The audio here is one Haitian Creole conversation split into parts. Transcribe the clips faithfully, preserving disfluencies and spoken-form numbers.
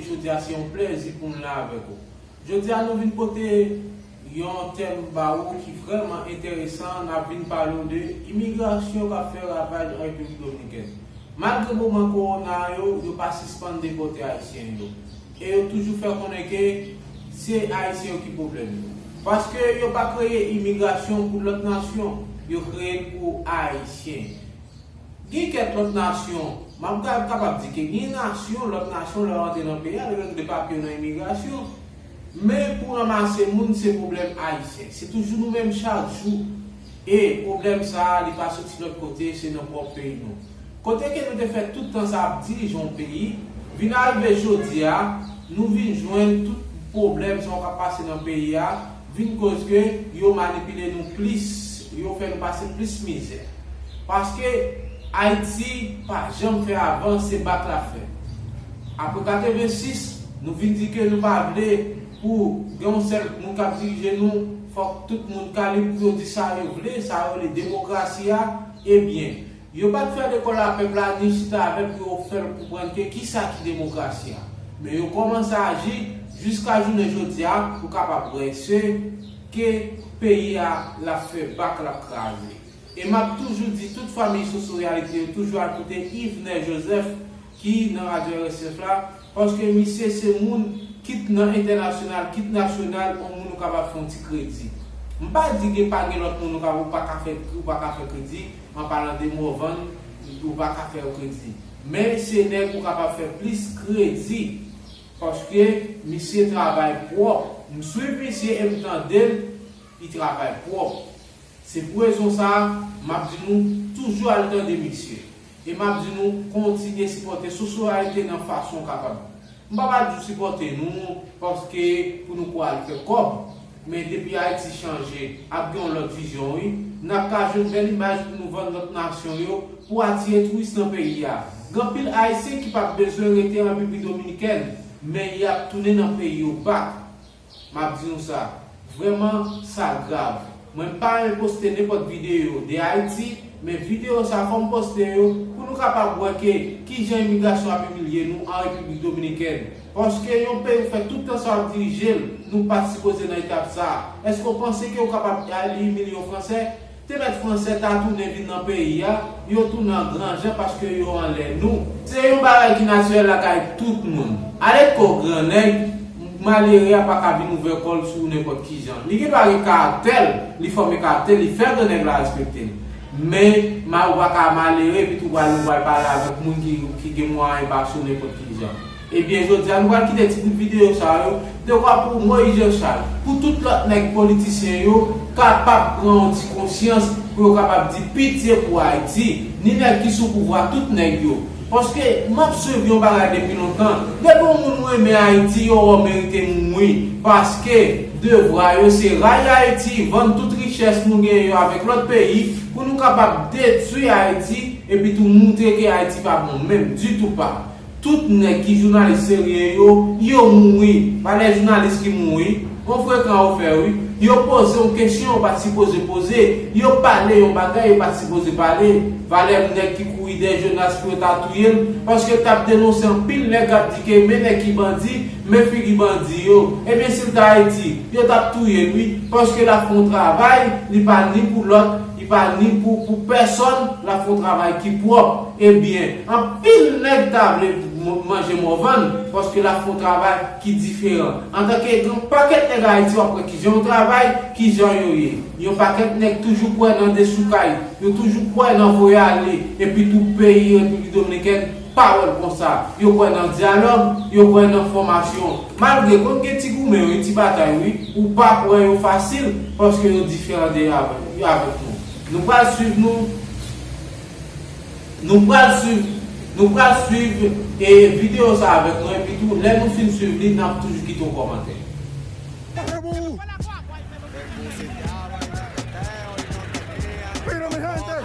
Jodi a se yon plèzi pou m la avèk ou. Jodi a nou vin pote yon tèm ba ou ki vrèman enteresan. N ap vin pale w de imigrasyon k ap fè ravaj an Repiblik Dominikèn. Malgre moman kowona yo, yo pa sispann depòte Ayisyen yo. E yo toujou fè konnen ke se Ayisyen yo ki pwoblèm yo. Paske yo pa kreye imigrasyon pou lòt nasyon, yo kreye l pou Ayisyen. Gen kèk lòt nasyon, m ap ka- kapab di ke gen nasyon, lòt nasyon lè yo antre nan peyi a, yo regle papye yo nan imigrasyon. Men pou ranmase moun, se pwoblèm Ayisyen. Se toujou nou menm chak jou. E pwoblèm sa a, li pa soti lòt kote, se nan pwòp peyi nou. Kote ke nou te fè tout tan sa ap dirije yon peyi, vin arive jodi a, nou vin jwenn tout pwoblèm sa yo k ap pase nan peyi a, vin koz ke yo manipile nou plis, yo fè nou pase plis mizè. Paske Ayiti pa janm fè avans, se bak l ap fè. Apre katrevensis, nou vin di ke nou pa vle pou gen yon sèl moun k ap dirije nou, fòk tout moun ka lib pou yo di sa yo vle, sa yo rele demokrasi a. Ebyen, yo pa t fè lekòl a pèp la ni chita avè l pou yo fè l konprann ke kisa ki demokrasi a. Men yo kòmanse aji jiska jounen jodi a pou kapab wè se ke peyi a l ap fè bak, l ap kraze. E m ap toujou di tout fanmi Soso Reyalite yo toujou al koute Yvener Joseph ki nan radyo R S F la, paske misye se moun, kit nan entènasyonal, kit nasyonal, yon moun ou kapab fè yon ti kredi. M pa di ke pa gen lòt moun ou ka, ou pa ka fè, ou pa ka fè kredi, an palan de Morvan, ou pa ka fè yo kredi. Men se nèg ou kapab fè plis kredi, paske misye travay pwòp. M swiv misye e m tande l, li travay pwòp. Se pou rezon sa a, m ap di nou toujou al tande misye. E m ap di nou kontinye sipòte Soso Reyalite nan fason w kapab. M pa pral di w sipòte nou paske pou nou kwa al fè kòb. Men depi Ayiti chanje, ap gen yon lòt vizyon wi. N ap ka jwenn bèl imaj pou nou vann lòt nasyon yo pou atire touris nan peyi a. Gen anpil Ayisyen ki p ap bezwen rete an Repiblik Dominikèn, men y ap tounen nan peyi yo bak. M ap di nou sa, vrèman, sa grav. Mwen m pa renmen poste nenpòt videyo de Ayiti, men videyo sa fò m poste yo pou nou kapab wè ke kijan imigrasyon ap imilye nou an Repiblik Dominikèn. Paske yon peyi ou fè tout tan sa w ap dirije l, nou pa t sipoze nan etap sa a. Èske w panse ke w kapab al imilye yon Fransè? Te mèt Fransè ta tounen vin nan peyi a, yo tounen an gran jan paske yo anlè nou. Se yon bagay ki natirèl lakay tout moun. Alèkò grannèg, malere a pa ka vin ouvè kò l sou ou nenpòt ki jan. Li gen dwa gen karaktè l, li fòme karaktè l, li fè grannèg la respekte l. Men, ma-, ou pa ka malere, epi tou pral, ou pral pale avèk moun ki, ki gen mwayen pase w nenpòt ki jan. Ebyen, jodi a, nou pral kite ti bout videyo sa yo, dekwa pou Moïse Jean Charles, pou tout lòt nèg politisyen yo kapab pran yon ti konsyans, pou yo kapab di pitye pou Ayiti, ni nèg ki sou pouvwa, tout nèg yo. Paske m ap swiv yon bagay depi lontan. Depi yon moun renmen Ayiti, yo wè w merite mouri. Paske devwa yo se rayi Ayiti, vann tout richès nou genyen yo avèk lòt peyi, pou nou kapab detwi Ayiti, epi tou moutre ke Ayiti pa bon menm, ditou pa. Tout nèg ki jounalis serye yo, yo mouri. Valè jounalis ki mouri, yon frekan yo fè wi. Yo poze yon kesyon yo pa t sipoze poze. Yo pale yon bagay yo pa t sipoze pale. Valè nèg ki kouri dèyè Jonas pou yo ta touye l, paske yo t ap denonse anpil nèg k ap di ke men nèg ki bandi, men figi bandi yo. Ebyen si l t Ayiti, yo t ap touye l wi, paske l ap fè yon travay, li pa ni pou lòt, li pa ni pou, pou pèsòn, l ap fè yon travay ki pwòp. Ebyen, anpil nèg ta vle m-, manje Morvan, paske l ap fè yon travay ki diferan. Antanke gen yon pakèt nèg Ayiti, w ap wè kijan yo travay, kijan yo ye. Yon pakèt nèg toujou kwè nan dechoukay, yo toujou kwè nan voye ale, epi tou peyi Repiblik Dominikèn pa wè l konsa. Yo kwè nan dyalòg, yo kwè nan fòmasyon. Malgre konn gen ti goumen wi, ti batay wi, ou p ap wè yo fasil, paske yo diferan de avè-, avèk nou. Nou pral swiv nou, nou pral swiv, nou pral swiv e videyo sa avèk nou, epi tou, lè nou fin swiv li, n ap toujou kite yon kòmantè. Mira, mi gente.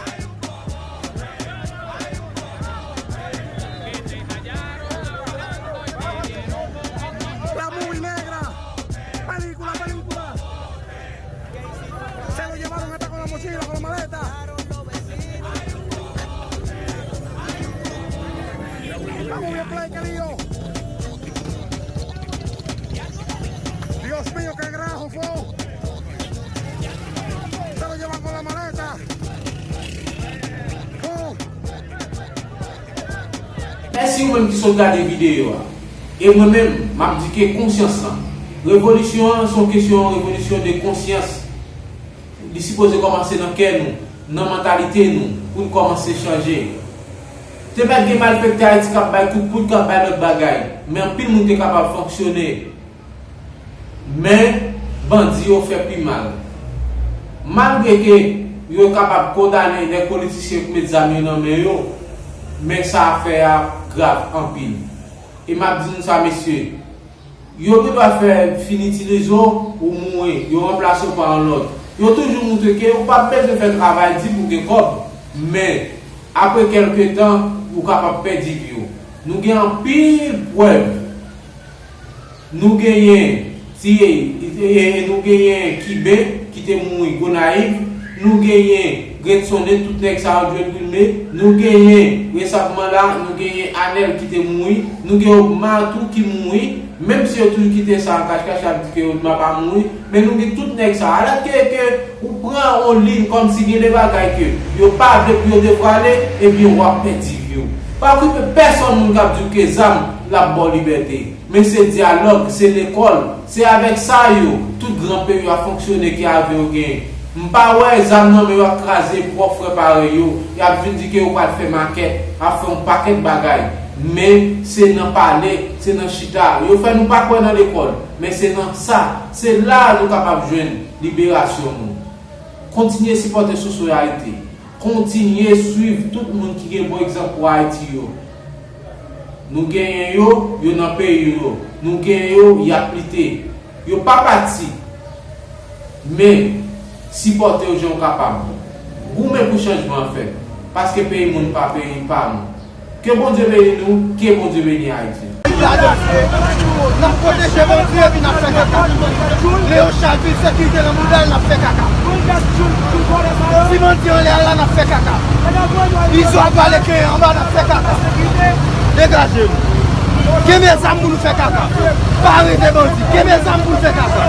La movie negra. Película, película. Se lo llevaron hasta con la mochila, con la maleta. La movie play, qué lío. Ou menm ki sot gade videyo a. E mwen menm, m ap di ke konsyans lan. Revolisyon an se yon kesyon, revolisyon de konsyans. Li sipoze kòmanse nan kè nou, nan mantalite nou, pou n kòmanse chanje. Te mèt gen malfektè Ayiti k ap bay kout poud, k ap bay lòt bagay, men anpil moun te kapab fonksyone. Men, bandi yo fè pi mal. Malgre ke yo kapab kondane lè politisyen k met zam yo nan men yo, men sa afè a grav anpil. E m ap di nou sa, mesye, yo gendwa fè fini itilize w, ou mouri, yo ranplase w pa yon lòt. Yo toujou moutre ke ou p ap bezwen fè travay di pou gen kòb, men, apre kèlke tan, ou kapab pèdi vi w. Nou gen anpil prèv. Nou genyen ti, e, e, nou genyen Kiben ki te mouri Gonayiv, nou genyen Gretsonnen, tout nèg sa yo Dwèt Wilme, nou genyen resantman la, nou genyen Anèl ki te mouri, nou gen Odma tou ki mouri, menm si yo toujou kite sa an kachkach, y ap di ke Odma pa mouri, men nou gen tout nèg sa yo. Alòske ke ou pran yon liy kòmsi gen de bagay ke yo pa vle pou yo devwale, ebyen w ap pèdi vi w. Pa okipe pèsonn moun k ap di w ke zam l ap ba w libète. Men se dyalòg, se lekòl, se avèk sa yo tout gran peyi yo ap fonksyone ki ave yo genyen. M pa wè zam nan men yo ap kraze pwòp frè parèy yo, y ap vin di ke yo pral fè makèt, ap fè yon pakèt bagay. Men se nan pale, se nan chita. Yo fè nou pa kwè nan lekòl, men se nan sa, se la nou kapab jwenn liberasyon nou. Kontinye sipòte Soso Ayiti. Kontinye swiv tout moun ki gen bon egzanp pou Ayiti yo. Nou genyen yo, yo nan peyi yo. Nou genyen yo, y ap lite. Yo pa pati. Men, sipòte yo jan w kapab. Goumen pou chanjman an fèt. Paske peyi moun pa peyi pa nou. Ke Bondye beni nou, ke Bondye beni Ayiti. N ap pwoteje bandi epi n ap fè kaka. Leon Charles vin sekirite nan bouda l, n ap fè kaka. Si bandi anlè a la, n ap fè kaka. Izo ap vale kenyan anba, n ap fè kaka. Degaje nou. Kenbe zam pou nou fè kaka. Pa rete bandi. Kenbe zam pou nou fè kaka.